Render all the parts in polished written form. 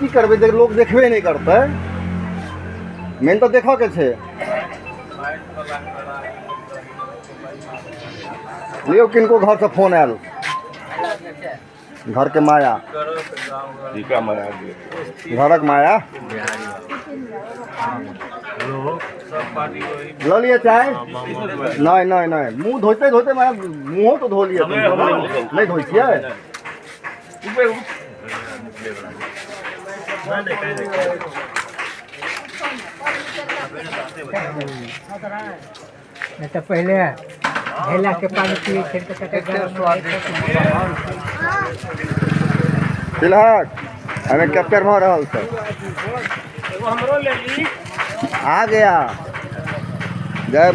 की करबै जे लोक देखबे नहि करतै। मेन तऽ देखऽके छै। लियौ, किनको घरसँ फोन आयल। घरके माया, घरक माया। लऽ लिअ चाय। नहि नहि नहि, मुँह धोइते धोइते माया मुँहो तऽ धो लिअ। नहि धोइ छियै? नहि तऽ पहिले घैलाके पानि पियै छै तऽ कते गरम। तिलहक एहिमे कैप्चर भऽ रहल छै। आ गया। जय।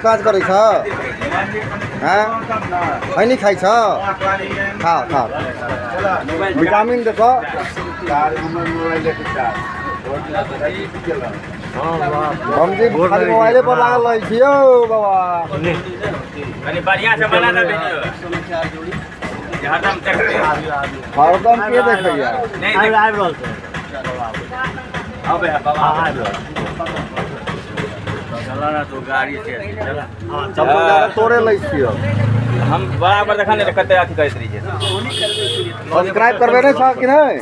काज करै छ? हँ, खैनी खाइ छ? खा खा, विटामिन देख। हम जी खाली मोबाइले पर लागल रहै छी यौ बाबा। कनि बढ़िया से बना दे वीडियो, हरदम देखते। हरदम के देखैया? नहीं, आबि रहल छै। अबे है बाबा, आबि रहल। चला ना तू गाड़ी से, चला। सबसँ ज्यादा तोरे लै छियौ। हम बराबर देखा नहीं कते अथी करैत रही। सब्सक्राइब करबे नहि छह कि नहि?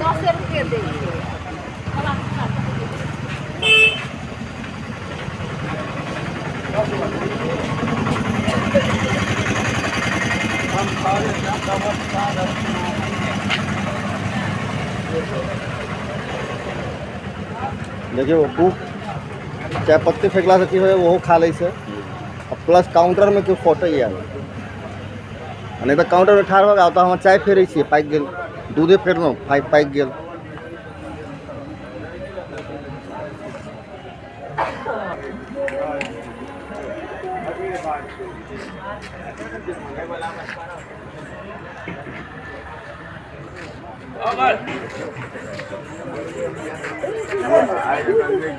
10 रुपये दै। देखियौ, कुक चाय पत्ती फेकलासँ की होइए, ओहो खा लै छै आ प्लस काउंटरमे केओ फटैए आ नहि तऽ काउंटरमे ठाढ़ भऽ गेल तऽ हम चाय फेरै छियै, पाकि गेल। दूधे फेरलहुँ, पाकि पाकि गेल।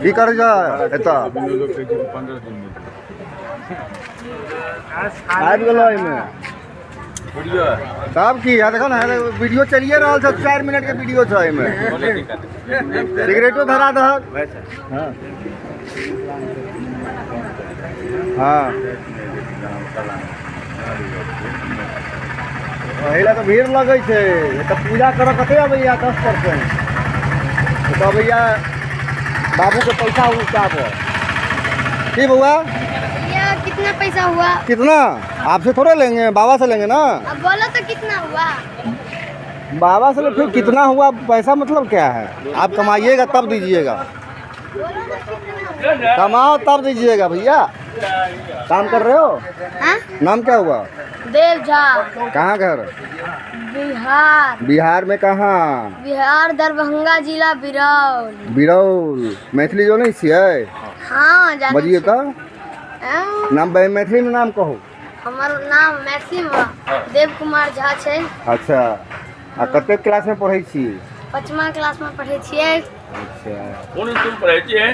की करै छ एतऽ? आबि गेलो एहिमे तब की है? देखो ने, वीडियो चलिए रहल छै। 4 मिनट के वीडियो छै एहिमे। सिगरेटो धरा दहक। हाँ हाँ, एहि लए तऽ भीड़ लगै छै। एतऽ पूजा करऽ कते अबैया? 10% एतऽ अबैया बाबूके पैसा उठाबऽ। की बउआ? भैया, कितना पैसा हुआ? कितना? आपसे थोड़े लेंगे, बाबा से लेंगे ना। अब बोलो तो, कितना हुआ? बाबा से ले, फिर कितना हुआ पैसा मतलब क्या है? आप कमाइएगा तब दीजिएगा। बोलो ना, कितना हुआ? कमाओ तब दीजिएगा भैया। काम कर रहे हो? हाँ। नाम क्या हुआ? देव झा। कहाँ घर? बिहार। बिहार में कहाँ? बिहार, दरभंगा जिला, बिरौल। बिरौल। मैथिली जो नहीं छियै? हाँ, जानै। बजिए तऽ। हाँ। नाम, मैथिलीमे नाम कहू। हमर नाम मैथिलीमे देव कुमार झा छै। अच्छा, आ कतेक क्लासमे पढ़ै छी? पचमा क्लासमे पढ़ै छियै। अच्छा। कोन स्कूल पढ़ै छियै?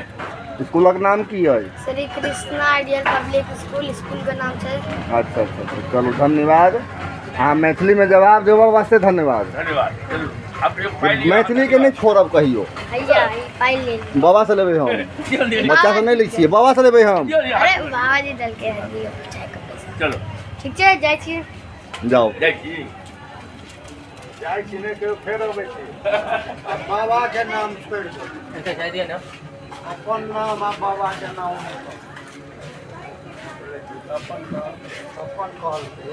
स्कूलक नाम की अइ? Shri Krishna Ideal Public School, स्कूलके नाम छै। अच्छा अच्छा अच्छा, चलू, धन्यवाद। अहाँ मैथिलीमे जवाब देबऽ वास्ते धन्यवाद। धन्यवाद। चलू, अब एक फाइल लिअ। मैथिलीके नहि छोड़ब कहियो। हैया, ई पाइ ले। बाबा से लेबै हम। बच्चा से नहि लै छियै, बाबा से लेबै हम। अरे, बाबाजी देलकै है, दियौ चायके पैसा। चलो। ठीक छै, जाइ छी। जाउ। जाइ छी। जाइ छी नहि, केओ फेर अबै छी। बाबा के नाम छोड़ि दो। अपन नाम आ बाबा के नाम नहि कहू। अपन अपन कहलकै।